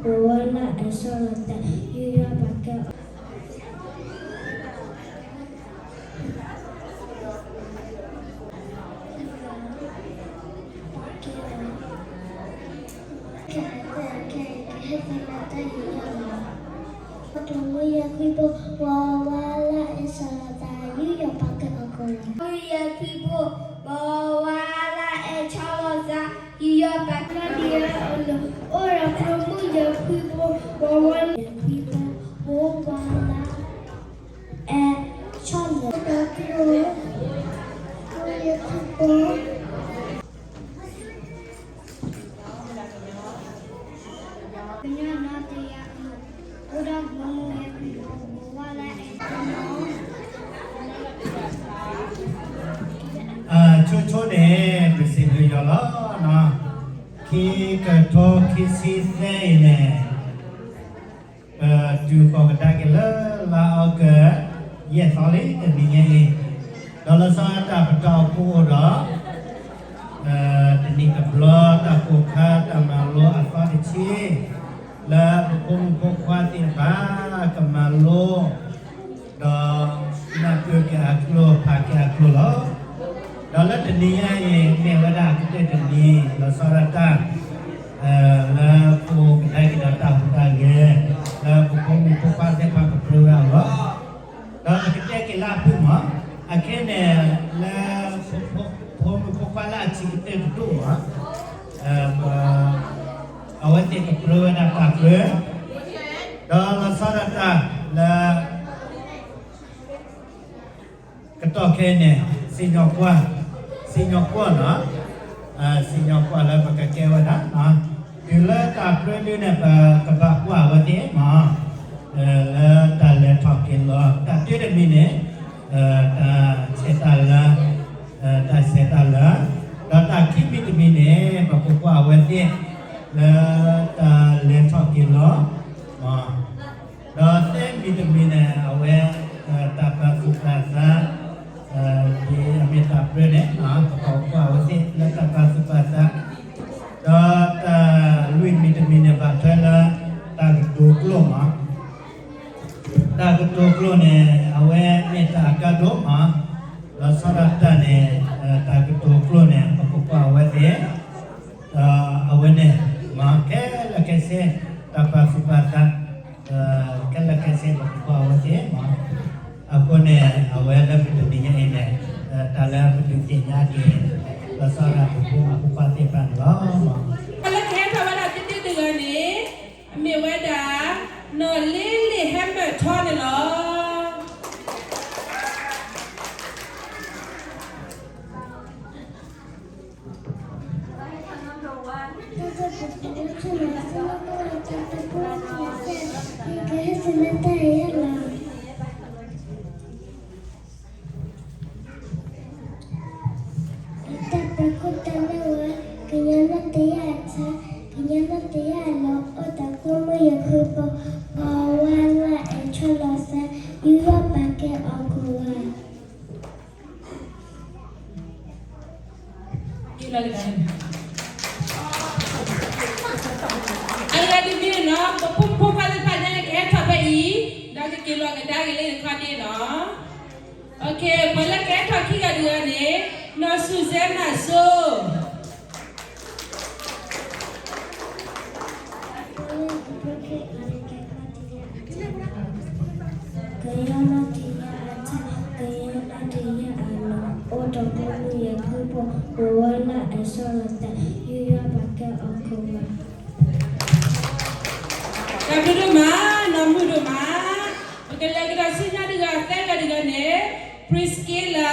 ပဝဲလၢအဲၣ်ဆီလီၤသး ယူးယီၣ်ပာ်ကဲအီၤ ကဟဲသးလၢတၢ်ယူးယီၣ်လီၤ. ကျိမုၣ်ယဲၢ်ခွံဘိ ပဝဲလၢအဲၣ်ဆီလီၤသး ယူးယီၣ်ပာ်ကဲအီၤကိးဂၤ. မုၣ်ယဲၢ်ခွံဘိ ပဝဲလၢအဲၣ်ဆီလီၤသး ယူးယီၣ်ပာ်ကဲအီၤလီၤ. အိၣ်ဒီးကျိမုၣ်ယဲၢ်ခွံဘိ ပဝဲလၢ ယဲၢ်ခွံဘိ ပဝဲလၢ အဲၣ်ဆီလီၤသး ကျိမုၣ်ယဲၢ်ခွံဘိ ကညီနီတယၤအံၤ အိၣ်ဒီးကျိမုၣ်ယဲၢ်ခွံဘိ ပဝဲလၢအဲၣ်ဆီလီၤသး အဆိဆိန့ၣ် ပစံးဘျုးယွၤလီၤ. ခံကထိခံဆံသၢအံၤန့ၣ် ပတုၤဃီၤကဒါက့ၤလၢ လါအီကူး ယဲၢ်သီလံ တနံၤညါအံၤ, ဒီးလီၤဆီဒၣ်တၢ် ပတၢ်အိၣ်ဖှိၣ်အိၣ်ဒီး တနံၤတဘျီ တၢ်ကိၢ်ခါတၢ်မၤလိအသီတဆံ လၢပဖိမုၣ်ဖိခွါသ့ၣ်တဖၣ် ကမၤလိ ဒီးနၢ်ပၢၢ်က့ၤအကျိာ် ဖးက့ၤအကျိာ်လီၤ. ဒီးလၢတနံၤညါအံၤ မ့ၢ်ဝဲဒၣ်အကတၢၢ်တနံၤ လီၤဆီဒၣ်တၢ် လၢပအိၣ်ကဒါက့ၤဒီးတၢ်ဟူးတၢ်ဂဲၤ လၢပဖိမုၣ်ဖိခွါသ့ၣ်တဖၣ်ကပြၢဝဲအဂီၢ်, ဒီးပကတဲက့ၤလၢအဖုၣ်မး, အခဲန့ၣ် လၢ ဖိမုၣ်ဖိခွါလၢအဆံးကတၢၢ်တဒိၣ်မး အဝဲသ့ၣ်ကပြၢဝဲဒၣ်တၢ်ပြၢ, ဒီးလီၤဆီဒၣ်တၢ်လၢ ကတီၢ်ခဲအံၤန့ၣ် စံၣ်ညီၣ်ကွီၢ်, စံၣ်ညီၣ်ကွီၢ်နီၤ, စံၣ်ညီၣ်ကွီၢ်လၢပကကဲဝဲဒၣ်, တုၤလၢတၢ်ပြၢဒုန့ၣ် ပကဘၣ်ကွၢ်အဝဲသ့ၣ်မး, လၢတၢ်လဲၤထီၣ်က့ၤလီၤ, တၢ်တၢတမံၤန့ၣ် တၢ်ဆဲးတၢ်လၤ, တၢ်ဆဲးတၢ်လၤ, ဒီးတၢ်ခံမံၤတမံၤန့ၣ် ပကကွၢ်အဝဲသ့ၣ် လၢတၢ်လဲၤထီၣ်က့ၤလီၤ ဒီးသၢမံၤတမံၤန့ၣ် အဝဲ တၢ်ပာ်သူၣ်ပာ်သး, ဒ်အမ့ၢ်တၢ်ပြၢန့ၣ် ပကကွၢ်အဝဲသ့ၣ်လၢတၢ်ပာ်သူၣ်ပာ်သး, ဒီးတၢ်လွံၢ်မံၤတမံၤန့ၣ် ဘၣ်ထွဲလၢ တၢ်ကတိၤကျိာ်မး, တၢ်ကတိၤကျိာ်န့ၣ် အဝဲမ့ၢ်တၢ်အကါဒိၣ်မး, လီၤဆီဒၣ်တၢ်န့ၣ် တၢ်ကတိၤကျိာ်န့ၣ် ပကကွၢ်အဝဲသ့ၣ် ဒီးအဝဲန့ၣ် မ့ၢ်ခဲလၢာ်ခဲဆ့ တၢ်ပာ်သူၣ်ပာ်သး ခဲလၢာ်ခဲဆ့ ပကကွၢ်အဝဲသ့ၣ်မး, အဃိန့ၣ် အဝဲလၢပတနံၤညါအံၤန့ၣ် တၢ်လၢပဒုးသ့ၣ်ညါက့ၤ လီၤဆီဒၣ်တၢ် ပဖိမုၣ်ဖိခွါသ့ၣ်တဖၣ်န့ၣ်လီၤ. လၢကဟဲထီၣ်ဝဲဒၣ်တသ့တဂၤန့ၣ် မ့ၢ်ဝဲဒၣ် နီၢ်လ့လ့ၣ်ဟဲမၢၢ်ထီန့ၣ်လီၤ. တၢ်ပကဟဲစံးလၢတၢ်အံၤလီၤ. တၢ်ပာ်ခိၣ်တၢ်လၢဝဲ ကညီနီၢ်တယၢ်အထါ, ကညီနီၢ်တယၢ်အလီၢ် အိၣ်ဒီးကျိမုၣ်ယဲၢ်ခွံဘိ, ပဝဲလၢအဲၣ်ဆီလီၤသး ယူးယီၣ်ပာ်ကဲအီၤကိးဂၤ အဂၤတမံၤန့ၣ်နီၤ ပဖိမုၣ်ဖိခွါသ့ၣ်တဖၣ်ညါ ကဟဲထီၣ်ဖဲအံၤ ဒီးကက့ၤလီၤကဒါက့ၤလၢယခီၣ်ဒ့နီၤ. ပှၤလၢကဟဲထီၣ်ခံဂၤတဂၤန့ၣ် နီၢ်စူၣ်စဲမၤစိ ကညီနီၢ်တယၢ်အထါ, ကညီနီၢ်တယၢ်အလီၢ်, အိၣ်ဒီးကျိမုၣ်ယဲၢ်ခွံဘိ, ပဝဲလၢအဲၣ်ဆီလီၤသး ယူးယီၣ်ပာ်ကဲအီၤကိးဂၤ. တၢ်ဘျုးဒိၣ်မး, နီၢ်မုာ်ဒိၣ်မး, ပကလဲၤကဒီးဆူညါတဂၤ သၢဂၤတဂၤန့ၣ် Priscilla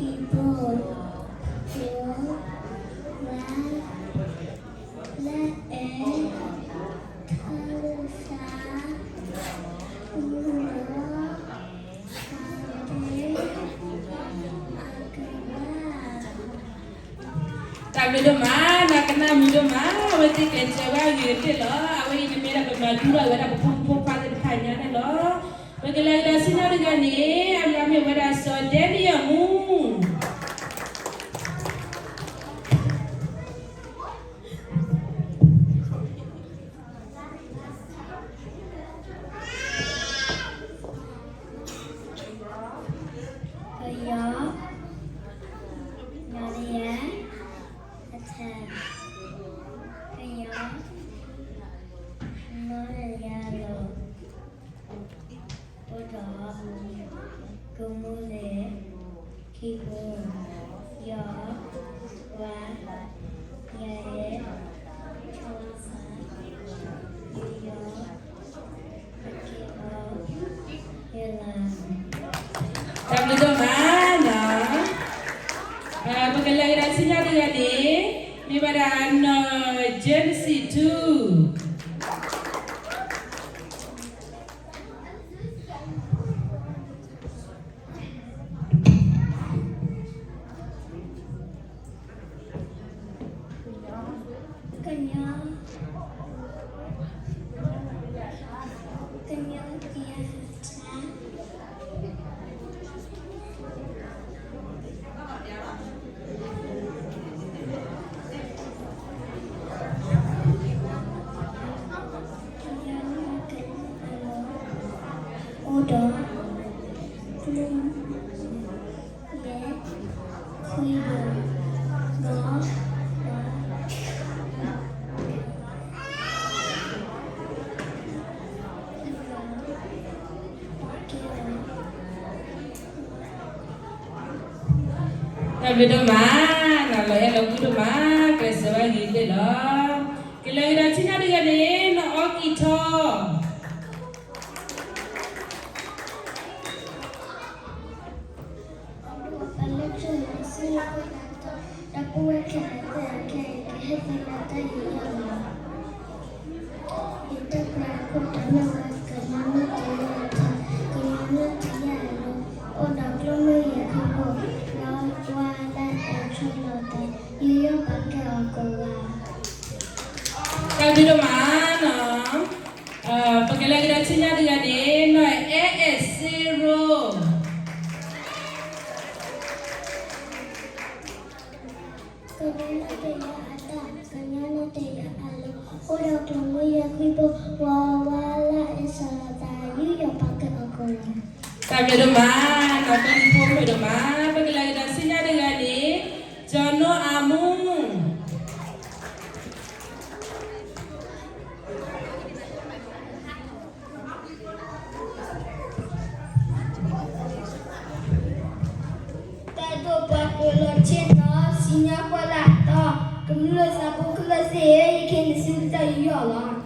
ယိၤဘး, ယိၤဘး, လၢအဲၣ်, ထီၣ်လိာ်သး, ဃုာ်ဒီး တၢ်ဘျုးဒိၣ်မး, နကနၣ်မုာ်ဒိၣ်မး, အဝဲသ့ၣ်ကျဲးစၢးဝဲအဂ့ၤကတၢၢ်လီၤ. အဝဲအံၤန့ၣ်မ့ၢ်ဒၣ်ပမၤဒူထီၣ်ဝဲဒၣ်ပဖိမုၣ်ဖိခွါသ့ၣ်တဖၣ်ညါန့ၣ်လီၤ. ပကလဲၤကဒီးဆူညါတဂၤန့ၣ် အမံၤမ့ၢ်ဝဲဒၣ်စီၤဒဲနံယၢၣ်မူ ပယီၤ, နီၢ်တယၢ်, အထၢ, ပယီၤ, နီၢ်တယၢ်လီၤ, အိၣ်ဒီး ကမူလ့ၤ, ခံဘိ, ယီၤ, ဝါ, ယဲၢ်, ထီၣ်လီၤသး, ယူၤယီၤ, ပကဲအီၤ, ယဲၢ်လါ. တၢ်ဘျုးဒိၣ်မးနီၤ, ပကလဲၤကဒီးဆူညါတဂၤန့ၣ် မ့ၢ်ဝဲဒၣ်နီၢ် Genesis two. ကညီ, ကညီကယၤထါ. ကညီကယၤအလီၢ်, အိၣ်ဒီး ကျိ ယဲၢ်, ခွံ, ယီၤ, ဝါ, တၢ်ဘျုးဒိၣ်မး, နလီၤအဲၣ်လီၤကွံဒိၣ်မး, ကျဲးစၢးဝဲဂ့ၤဒၣ်လီၤ. ကလဲၤကဒီးဆူညါတဂၤန့ၣ် နီၢ်အီကံၢ်ထီ. ပလၢၢ်ထူၣ်လၢဆူညါ တၢ်ပူဝဲခဲလၢာ်ခဲဆ့ ကဟ့ၣ်သ့လၢတၢ်ယူးယီၣ်လီၤ. ယတၢ်ပှၤခိၣ်တီမ့ၢ်ဝဲ ကညီနီၢ်တယၢ်အထၢ, ကညီနီၢ်တယၢ်အလီၢ်, အိၣ်ဒီးကျိမုၢ်ယဲၢ်ခံဘိ, ဝါဝါလၢအဲၣ်ဆီလီၤသး, ယူးယီၣ်ပာ်ကဲအီၤကိးဂၤ. တၢ်ဘျုးဒိၣ်မးနီၤ, ပကလဲၤကဒီးဆူညါတဂၤန့ၣ် နီၢ်အဲၣ်အဲၣ်စ့ရိ ကညီနီၢ်တယၢ်အထၢ, ကညီနီၢ်တယၢ်အလီၢ်, အိၣ်ဒီးကျိမုၢ်ယဲၢ်ခံဘိ, ဝါဝါလၢအဲၣ်ဆီလီၤသး, ယူးယီၣ်ပာ်ကဲအီၤကိးဂၤ. တၢ်ဘျုးဒိၣ်မး, နီၢ်ကလံၤဖိမုၣ်ဒိၣ်မး, ပကလဲၤကဒီးဆူညါတဂၤန့ၣ် ကၠီၤနိအမူ တၢ်ဒိၣ်ပှၤကိးလီၤဆ့ၣ်နီၤ စံၣ်ညီၣ်ကွီၢ်လၢအတီ, ကမျၢၢ်သးဘိခဲလၢာ်သ့ၣ်ဧၢ, ယကဟ့ၣ်နသုတၢ်ယူးယီၣ်လီၤ.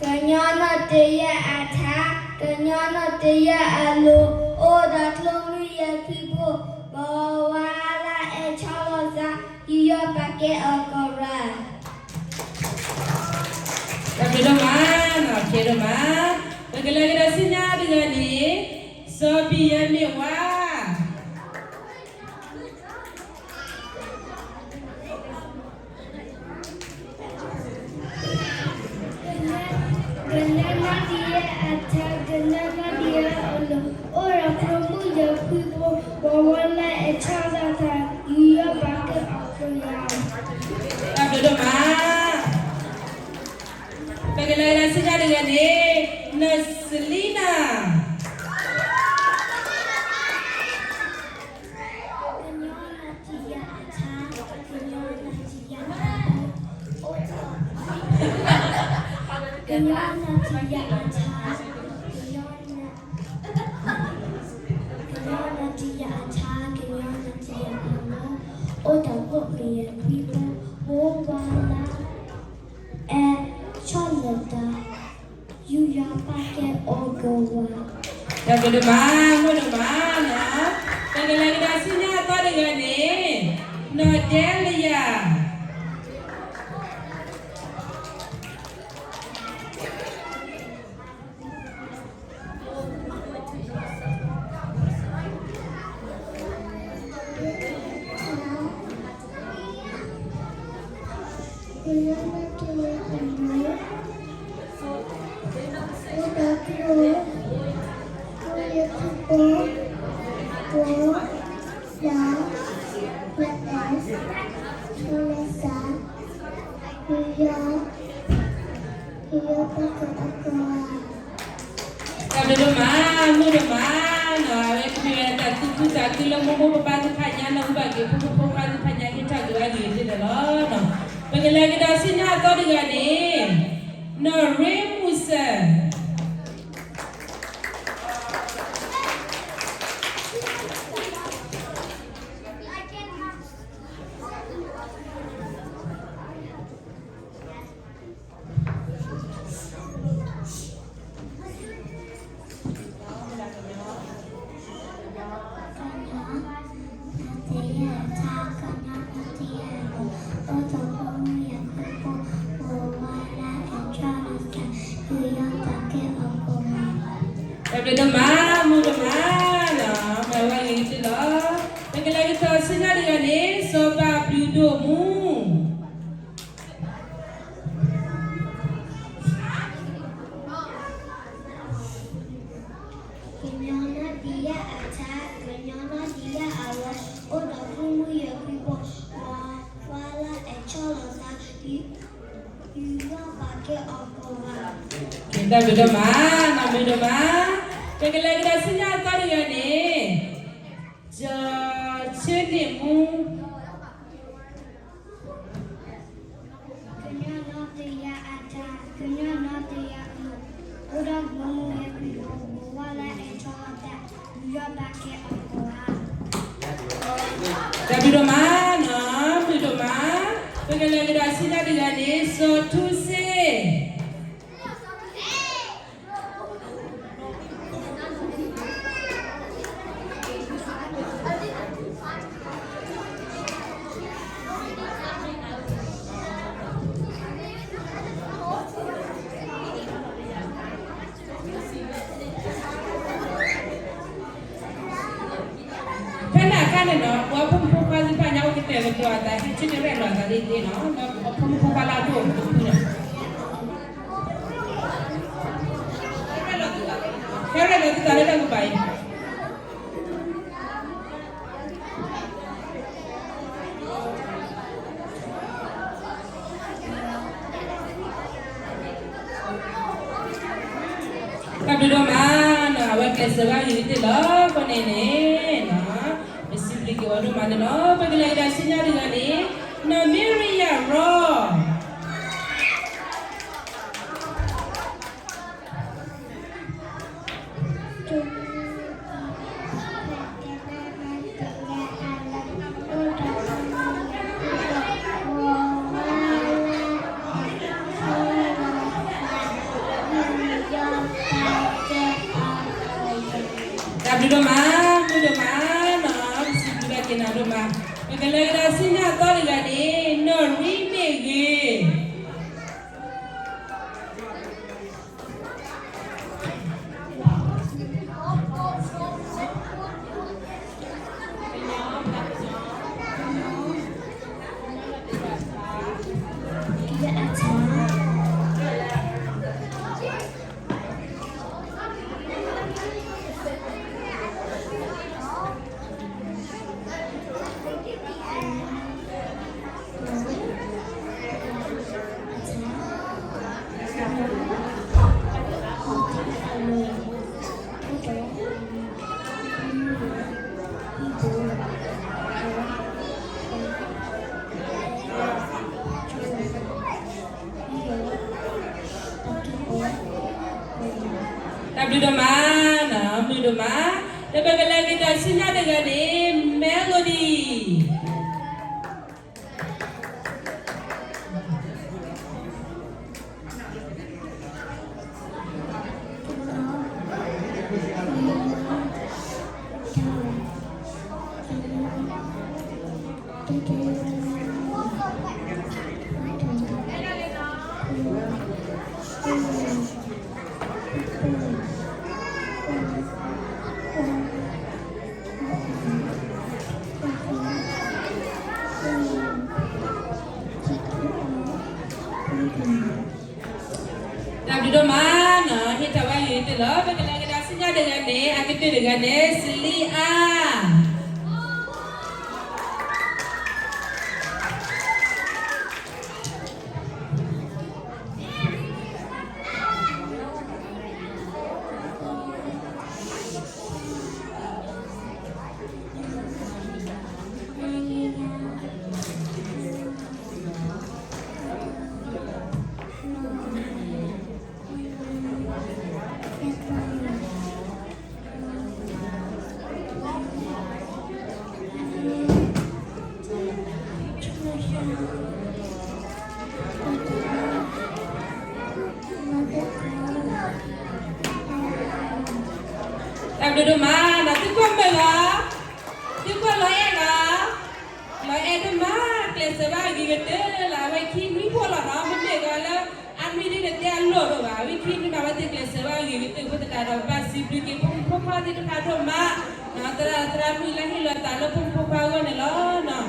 ကညီနီၢ်တယၢ်အထၢ, ကညီနီၢ်တယၢ်အလီၢ်, အိၣ်ဒီးကျိမုၢ်ယဲၢ်ခံဘိ, ဝါဝါလၢအဲၣ်ဆီလီၤသး, ယူးယီၣ်ပာ်ကဲအီၤကိးဂၤ. တၢ်ဘျုးဒိၣ်မး, နီၢ်ကဲဒိၣ်မး, ပကလဲၤကဒီးဆူညါတဂၤန့ၣ် စီၤဘံၣ်ယၤမံၣ်ဝါ ကညီနီၢ်တယၢ်အထၢ, ကညီနီၢ်တယၢ်အလီၢ်, အိၣ်ဒီးကျိမုၢ်ယဲၢ်ခံဘိ, ဝါဝါလၢအဲၣ်ဆီလီၤသး, ယူးယီၣ်ပာ်ကဲအီၤကိးဂၤ. တၢ်ဘျုးဒိၣ်မး, ပကလဲၤကဒီးဆူညါတဂၤန့ၣ် နီၢ်စလံနၤ ကညီနီၢ်တယၢ်အထၢ, ကညီနီၢ်တယၢ်အလီၢ်, အိၣ်ဒီး, ကညီနီၢ်တယၢ်အထၢ, ကညီ, ကညီနီၢ်တယၢ်အထၢ, ကညီနီၢ်တယၢ်အလီၢ်, အိၣ်ဒီးကျိမုၢ်ယဲၢ်ခံဘိ, ဝါဝါလၢအဲၣ်ဆီလီၤသး, ယူးယီၣ်ပာ်ကဲအီၤကိးဂၤ. တၢ်ဘျုးဒိၣ်မး မုၢ်ဒိၣ်မးနီၤ, ပကလဲၤကဒီးဆူညါအသီတဂၤန့ၣ်, နီၢ်ဒဲလယၤ တၢ်ဘျုးဒိၣ်မး မုၢ်ဒိၣ်မးနီၤ, အဝဲမ့ၢ်ဝဲဒၣ်တၢ်သူၣ်ခုသးခုလၢမိၢ်မိၢ်ပၢ်ပၢ်သ့ၣ်တဖၣ်ညါ နီၢ်ဟူဘၣ်က့ၤဖိမုၣ်ဖိခွါသ့ၣ်တဖၣ်ညါ ဟ့ၣ်ထီၣ်က့ၤဝဲအဂ့ၤကတၢၢ်လီၤ. ပကလဲၤကဒီးဆူညါအသီတဂၤန့ၣ်, နီၢ်ရ့မုၢ်စၢၤ တၢ်ဘျုးဒိၣ်မး မုၢ်ဒိၣ်မးနီၤ, မၤဝဲဂ့ၤကတၢၢ်လီၤ. ပကလဲၤကဒီးဆူညါတဂၤန့ၣ် စီၤပၤဘျုးဒိၣ်မူ ကညီနီၢ်တယၢ်အထါ, ကညီနီၢ်တယၢ်အလီၢ်, အိၣ်ဒီးဃုမူယဲၢ်ခွံဖိ, ဝၤဝါလၢအဆီၣ်လီၤသး, ယူးယီၣ်ပာ်ကဲအီၤကိးဂၤ. တၢ်ဘျုးဒိၣ်မး, နီၢ်မုၢ်ဒိၣ်မး, ပကလဲၤကဒီးဆူညါအသီတဂၤန့ၣ်, စီၤဆၢန့ၣ်မူ ကညီနီၢ်တယၢ်အထါ, ကညီနီၢ်တယၢ်အလီၢ်, အိၣ်ဒီးဃုမူယဲၢ်ခွံဖိ, ဝၤဝါလၢအဆီၣ်လီၤသး, ယူးယီၣ်ပာ်ကဲအီၤကိးဂၤ. တၢ်ဘျုးဒိၣ်မးနီၤ, မုၢ်ဒိၣ်မး, ပကလဲၤကဒီးဆူညါတဂၤန့ၣ် စီၤထူစ့ ဖဲန့ၣ်အခါန့ၣ်နီၤ, ပှၤဖိမုၣ်ဖိခွါသ့ၣ်တဖၣ်ညါအိၣ်ကတဲာ်ကတီၤအသး ဟဲဆၢထၢၣ်ရဲၣ်လီၤအသးသ့ၣ်သ့ၣ်နီၤ, ပှၤဖိမုၣ်ဖိခွါလၢအဒိၣ်အဖိန့ၣ် ဟဲရဲၣ်လီၤသုသးလၢတၢ်ကပၤအံၤ. တၢ်ဘျုးဒိၣ်မးနီၤ, အဝဲကျဲးစၢးဘၣ်ဂ့ၤကတၢၢ်လီၤ. အဃိန့ၣ်န့ၣ်, ပစံးဘျုးက့ၤအီၤဒိၣ်မးန့ၣ်လီၤ. ပကလဲၤကဒီးဆူညါတဂၤန့ၣ်, နီၢ်မ့ရံယၤရီ တၢ်ဘျုးဒိၣ်မး, မုၢ်ဒိၣ်မးနီၤ, ပစံးဘျုးဘၣ်က့ၤနၤဒိၣ်မး. ပကလဲၤကဒီးဆူညါအသီတဂၤန့ၣ်, နီၢ်ရံမ့ၢ်ဂ့ၤ တၢ်ဘျုးဒိၣ်မးနီၤ, မုၢ်ဒိၣ်မး, ဒီးပကလဲၤကဒီးဆူညါတဂၤန့ၣ်, Melody. တၢ်ဘျုး တၢ်ဘျုးဒိၣ်မးနီၤ, ဟ့ၣ်ထီၣ်ဝဲအဂ့ၤကတၢၢ်လီၤ. ပကလဲၤကဒါဆူညါတဂၤန့ၣ် အကတၢၢ်တဂၤန့ၣ် စလံအါ တၢ်ဘျုးဒိၣ်မးနီၤ, သုကွၢ်မုာ်လီၤ, သုကွၢ်လီၤအဲၣ်လီၤ, လီၤအဲၣ်ဒိၣ်မး, ကျဲးစၢးဘၣ်အဂ့ၤကတၢၢ်လီၤ. အဝဲခံနွံဖီၣ်လီၤနီၤ, မ့မ့ၢ်ဂီၤလၢ အနွံဒ်န့ၣ်တဲအလိၣ်ဒိၣ်ဘၣ်, ဝဲခံနွံမး အဝဲသ့ၣ်ကျဲးစၢးဘၣ်အဂ့ၤကတၢၢ်အဃိသတးဒီး ပဘၣ်စံးဘျုးက့ၤဖိမုၣ်ဖိခွါသ့ၣ်တဖၣ်ဒိၣ်မး, သရၣ်သရၣ်မုၣ်လၢဟ့ၣ်လီၤသးလၢဖိမုၣ်ဖိခွါအဂီၢ်န့ၣ်လီၤ.